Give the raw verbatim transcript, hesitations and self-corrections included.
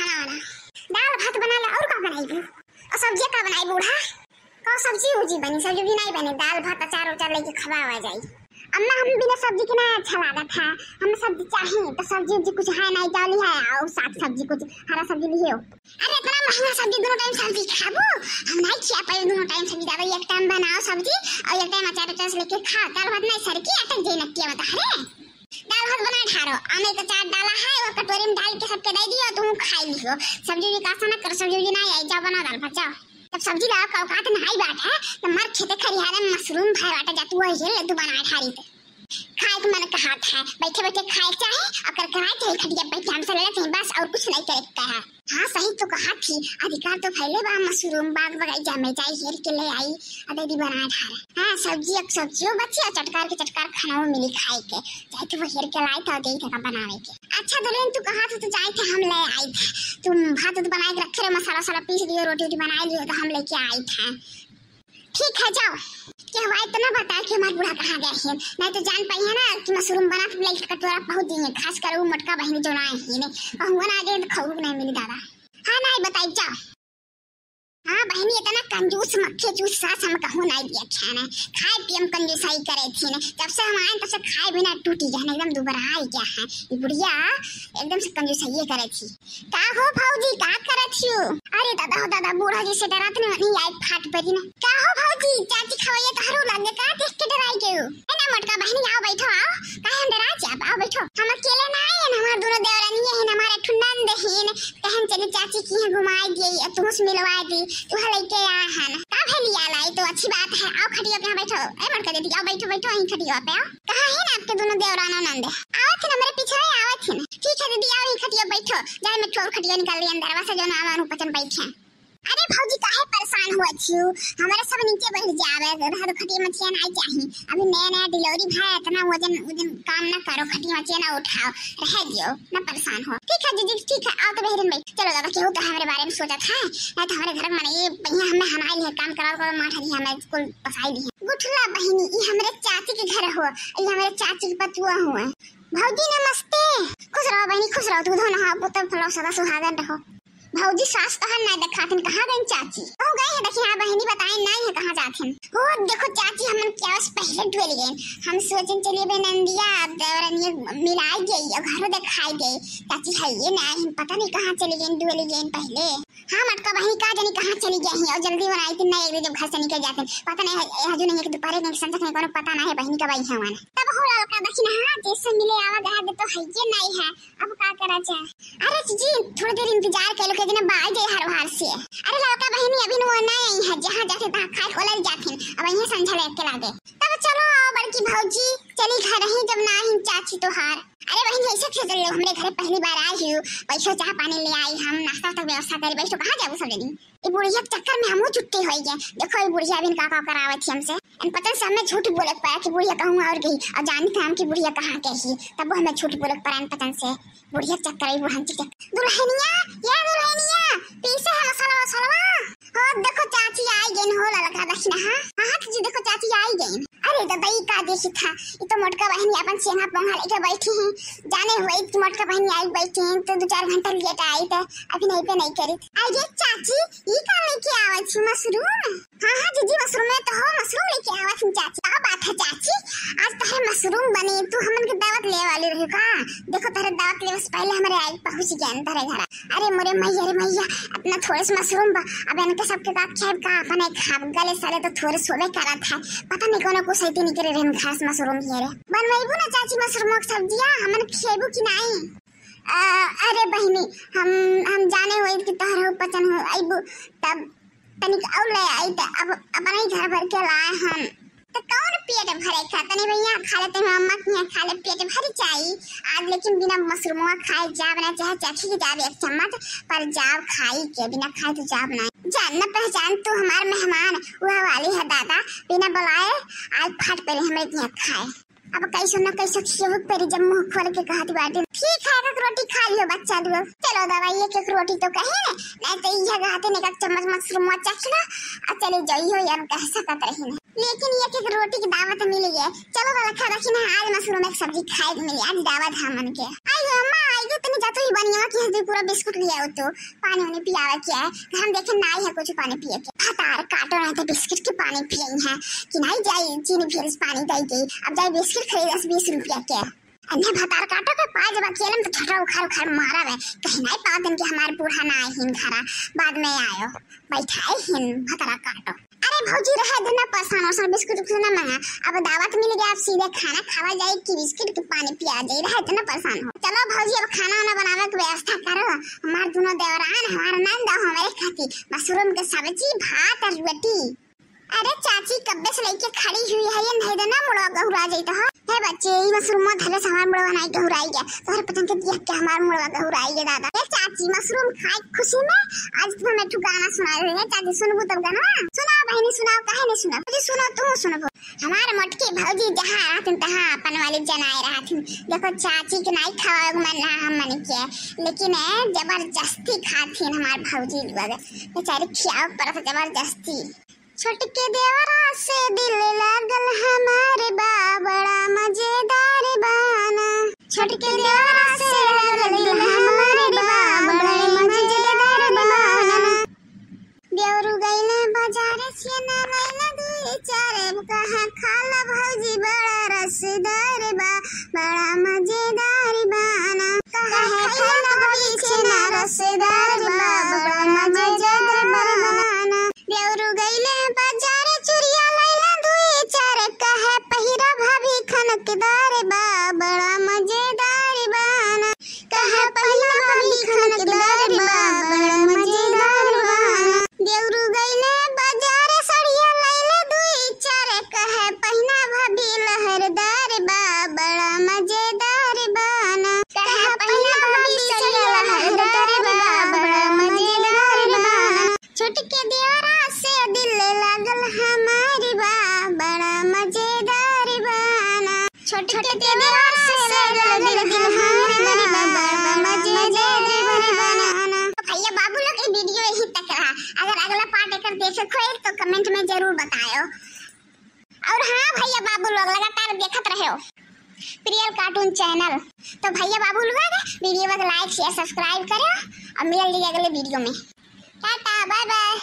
खाना वाना। दाल भात बना ले, और का बनाइबू? और सब्जी का बनाई बूढ़ा? का सब्जी उब्जी बनी? सब्जी भी नहीं बनी, दाल भात अचार उचार लेके खवावा जाई। अम्मा, हम बिना सब्जी के ना अच्छा लागत है, हमें सब्जी चाही, तो सब्जी उब्जी कुछ है नहीं, जाओ लिहे आओ साग सब्जी कुछ, हरा सब्जी लिहे आओ। अरे इतना महंगा सब्जी, दोनों टाइम सब्जी खाबो? हम नहीं खिया पाए दोनों टाइम सब्जी, दादा एक टाइम बनाओ सब्जी और एक टाइम अचार उचार से लेके खाओ, दाल भात नहीं सर की अटक जाई नट्टिया में तो। अरे दाल भात बनाए ठारो, आमे के अचार डाला है, वो कटोरी में डाल के सबके दे दियो, तुम खाई लिहो। सब्जी उब्जी का आशा ना करो, सब्जी उब्जी ना आई, जाओ बनाओ दाल भात, जाओ। जब सब्जी लाओ का औकात नहीं बात है, तो मर खेते खरिहारे में मशरूम भरे बाटे, जा तू वही ले, तू बनाए ठारी ते। खाए के मन कहा था, बैठे बैठे खाए चाहे, और कर कराए चाहे, खटिया बैठ के हमसे लड़े चाहे, बस और कुछ नहीं करे के कहा। हाँ, सही तो कहा थी, अधिकार तो फैले बा, मशरूम बाग बगीचा में जाई, हेर के ले आई, आ दे दी बनाए ठारे। हाँ, सब्जी, एक सब्जियों बची, और चटकार के चटकार खाना मिली खाए के। जाए थे वो हेर के लाई था, दे था बनावे के। अच्छा दुल्हन, तू कहा था तो जाए थे, हम ले आई थे। तुम भात तो बनाए के रखे रहे, मसाला वसाला पीस दियो, रोटी वोटी बनाए लियो, तो हम लेके आई थे। ठीक है, जाओ। क्या हुआ, इतना बता कि हमारे बूढ़ा कहाँ गए हैं, नहीं तो जान पाई है ना कि मशरूम बना तो लाइट कटोरा पहुँच दिए, खास कर वो मोटका बहनी जो ना आई है, कहूँगा ना आ गए तो खाऊ नहीं मिली दादा। हाँ, नहीं बताई, जाओ। हाँ बहनी, इतना कंजूस मक्खी चूस सास हम कहूँ नहीं दिया खाना। खाए पिए में कंजूसाई करे थी ने, जब से हम आए तब से खाए बिना टूटी गया, एकदम दुबरा ही गया है। ये बुढ़िया एकदम से कंजूसाई करे थी। का हो भौजी, का करत हियो? अरे दादा हो दादा, बूढ़ा जी से डरात नहीं, नहीं आई फाट परी ना। का हो भौजी, चाची खवैया तोहरो लगे का देख के डराई गयो? ए ना मोटका बहनी, आओ बैठो, आओ। काहे हम डरा जाब? आओ बैठो। हम अकेले ना आए हैं, हमार दोनों देवरानी है, हमारे ठुंडन दहीन। कहन चली चाची की यहाँ घुमाई दी, तुमसे मिलवाई दी, तुह लेके आ हन। का भेली आला, ये तो अच्छी बात है। आओ खटिया पे यहाँ बैठो। ए मोटका दीदी, आओ बैठो, बैठो यहीं खटिया पे आओ। कहाँ है ना आपके दोनों देवराना नंद? आवत है ना, मेरे पीछे ही आवत है ना। ठीक है दीदी, आओ यहीं खटिया बैठो, जाए मैं ठोर खटिया निकाल रही अंदरवा से, जो ना आवा पचन बैठे। अरे भौजी, काहे परेशान हुआ छियो? हमारे सब नीचे बैठ जावे, रह दो खटिया मचिया नहीं चाही। अभी नया नया डिलीवरी भा है, इतना वजन, वजन काम ना करो, खटिया मचिया ना उठाओ, रह दियो, ना परेशान हो। ठीक है जीजी, ठीक है, आओ तो बहरिन बैठ। चलो दादा, केहू तो हमारे बारे में सोचत है, नहीं तो हमारे घर में ये भैया हमें हनाई है, काम कराओ करो, मार दिया हमें कुल पसाई दी है। गुठला बहनी, ये हमारे चाची के घर हो, ये हमारे चाची के पतुआ हुए। भौजी नमस्ते। खुश रहो बहनी, खुश रहो, तू धन हो पुत्र फलो सदा सुहागन रहो। भौजी सास तोहर नहीं देखाथिन, कहाँ गई चाची? कहूँ गई है, देखी हाँ बहनी बताए नहीं है कहाँ जाथिन। हो देखो चाची, हमन क्या बस पहले डुएल गए, हम सोचन चलिए बे नंदिया देवरनिया मिलाई गई और घरों देखाई गई। चाची है ये नहीं, पता नहीं कहाँ चली गई, डुएल गई पहले। हाँ मोटका बहनी, का जानी कहाँ चली गई है, और जल्दी बनाई थी नहीं, एक दिन जब घर से निकल जाते, पता नहीं है, हजू नहीं है कि दोपहर के संझा के कोनो पता नहीं है बहनी कब आई है वहाँ। तब हो ललका दक्षिणा, हाँ जैसे मिले आवा गया तो है ये नहीं है, अब का करा जाए? अरे जीजी, थोड़ी देर इंतजार कर लो, के दिन बाई जाए हर बार से। अरे ललका बहनी, अभी वो नहीं आई है, जहाँ जाते तहाँ खाए खोलल जाथिन, अब यहीं संझा लेके लागे। तब चलो आओ बड़की भौजी, चली घर ही, जब ना आई चाची तोहार। अरे बहनी, ऐसे खेल रहे हो, हमरे घरे पहली बार आई हो, बैठो चाह पानी ले आई, हम नाश्ता तक व्यवस्था करी, बैठो, कहाँ जाबू सब जनी? ई बुढ़िया के चक्कर में हमहू छुट्टी होई गए। देखो ई बुढ़िया अभी का का करावत थी हमसे। अनपचन से हमें झूठ बोले के पड़ा कि बुढ़िया कहूँ और गई, और जानी था हम कि बुढ़िया कहाँ के ही, तब वो हमें झूठ बोले के पड़ा अनपचन से। बुढ़िया के चक्कर, ई बुढ़न के चक्कर। दुल्हनिया, ये दुल्हनिया, पीसे है मसाला वसाला। हो देखो चाची आई गई हो ललका दक्षिणा। हाँ हाँ, हाँ, जी देखो चाची आई गई। अरे दादा, ई का देखी था, ई तो मोटका बहनी अपन सेना पोंगा लेके बैठी है। जाने हुए कि मोटका बहनी आई बैठी है तो दो चार घंटा लेट आई तो अभी नहीं पे नहीं करी। आई रे चाची, ई का लेके आवत छी मशरूम? हाँ हाँ जीजी, मशरूम में तो हो, मशरूम लेके आवत छी चाची। का बात है चाची, आज तोहरे मशरूम बने, तू हमन के दावत ले वाली रही का? देखो तोहरे दावत लेवे से पहले हमारे आई पहुँच गए तोहरे घर। अरे मोरे मैया रे मैया, इतना थोड़े से मशरूम बा, अब इनके सबके का खाब का, अपने खाब गले साले तो थोड़े सोबे करत है। पता नहीं कोनो कुछ सही निकले रहे घर से मशरूम ये रे। बनवाइबू ना चाची मशरूम के सब्जिया, हमन खेबू कि नहीं? अ, अरे बहिनी, हम, हम जाने हुए कि तोहर हो पचन हो, अइबू तब तनिक और ले आई त अब अपने ही घर भर के लाए हम। तो कौन पेट भरे खा? तनी भैया खा लेते हैं, अम्मा के यहाँ खा ले, पेट भर जाई। आज लेकिन बिना मशरूमवा खाए जाब ना, चाहे चखी के जाब एक चम्मच, पर जाब खाई के, बिना खाए तो जाब ना। जान न पहचान तू हमार मेहमान, वह वाली है दादा, बिना बुलाए आज फट पड़े हमरे के यहाँ खाए। अब कैसो न कैसो खियो परी जब मुंह खोल के कहत बाटे। ठीक है, एक एक रोटी खा लियो बच्चा लोग। चलो दवाई एक एक रोटी तो कहे न, नहीं तो यह कहते न एक चम्मच मशरूम चख लो, आ चले जाइयो यार, कह सकत रही न। लेकिन ये के रोटी की दावत मिली है। चलो वाला खा रखी ना, आज मशरूम एक सब्जी खाए के मिली, आज दावत है मन के। आई हो अम्मा, आई गई तनी जातो ही बनिया की हदी पूरा बिस्कुट लिया हो तो पानी उन्हें पियावे के है। हम देखे ना आई है कुछ पानी पिए के। भतार काटो ना तो बिस्कुट के पानी पिए है कि नहीं जाई चीनी फिर पानी दे गई। अब जाई बिस्कुट खरीदस बीस रुपया के। अन्हे भतार काटो के पाए जब अकेले में तो छोटा उखाड़ उखाड़ मारा है। कहीं नहीं पावत इनके हमारे बूढ़ा ना आए हिन घरा, बाद में आयो बैठाए हिन भतार काटो। अरे भौजी रहे देना परेशान हो, सब बिस्कुट उस्कुट ना मंगा। अब दावत मिल गया, अब सीधे खाना खावा जाए कि बिस्कुट के पानी पिया जाए, रहे देना परेशान हो। चलो भौजी अब खाना वाना बनावे के व्यवस्था करो। हमार दोनों देवरान, हमार नंद और हमारे खाती मशरूम के सब्जी, भात और रोटी। अरे चाची कब्बे से लेके खड़ी हुई है, ये नहीं देना मुड़वा गहुरा जाई तो। हे बच्चे, ई मशरूम धरे से हमार मुड़वा नहीं गहुराई गया। तोहरे पतंग के दिया के हमार मुड़वा गहुराई गया दादा। ए चाची, मशरूम खाए के खुशी में आज तुम हमें एक ठो गाना सुनाए हुए हैं। चाची सुनबू तब गाना? सुनाओ बहनी सुनाओ, काहे नहीं सुनाओ? जी सुनो, तुम सुनबो। हमार मोटकी भौजी जहाँ रहथिन तहाँ अपन वाली जनाए रहथिन। देखो चाची के नहीं खावा मन रहा हम मन के, लेकिन ए, जबरदस्ती खाथिन हमार भौजी लोग। बेचारी खियाव परत जबरदस्ती। छोटके देवरा से दिल लागल हमारे बा, बड़ा मजेदार बाना। छोटके देवरा से लागल दिल हमारे बा, बड़ा मजेदार बाना। देवरू गइले बाजारे से ना लैला दुई चार, कहाँ खाला भौजी बड़ा रसदार बा, बड़ा मजेदार बाना। कहाँ खाला भौजी छेना रसदार बा, बड़ा मजेदार बाना। देवरू गइले बाजारे चुरिया लैला दुई चार, कहे पहिरा भाभी खनकदार बा, बड़ा मजेदार बाना। कहे पहिरा भाभी खनकदार बा, बड़ा मजेदार बाना। देवरू गइले बाजारे सड़िया लैला दुई चार, कहे पहिना भाभी लहरदार बा, बड़ा मजेदार बाना। कहे पहिना भाभी सड़िया लहरदार बा, बड़ा मजेदार बाना। छोटके देवरा से दिल लागल हमारी बा, बड़ा मजेदार बाना। छोटके देवरा से लागल दिल हमारी बा, बड़ा मजेदार बाना। तो भैया बाबू लोग, ये वीडियो यहीं तक रहा। अगर अगला पार्ट एकर देखे खोए तो कमेंट में जरूर बतायो। और हाँ भैया बाबू लोग, लगातार देखत रहो प्रियल कार्टून चैनल। तो भैया बाबू लोग, वीडियो को लाइक शेयर सब्सक्राइब करो और मिलल जाई अगले वीडियो में। Tata bye bye.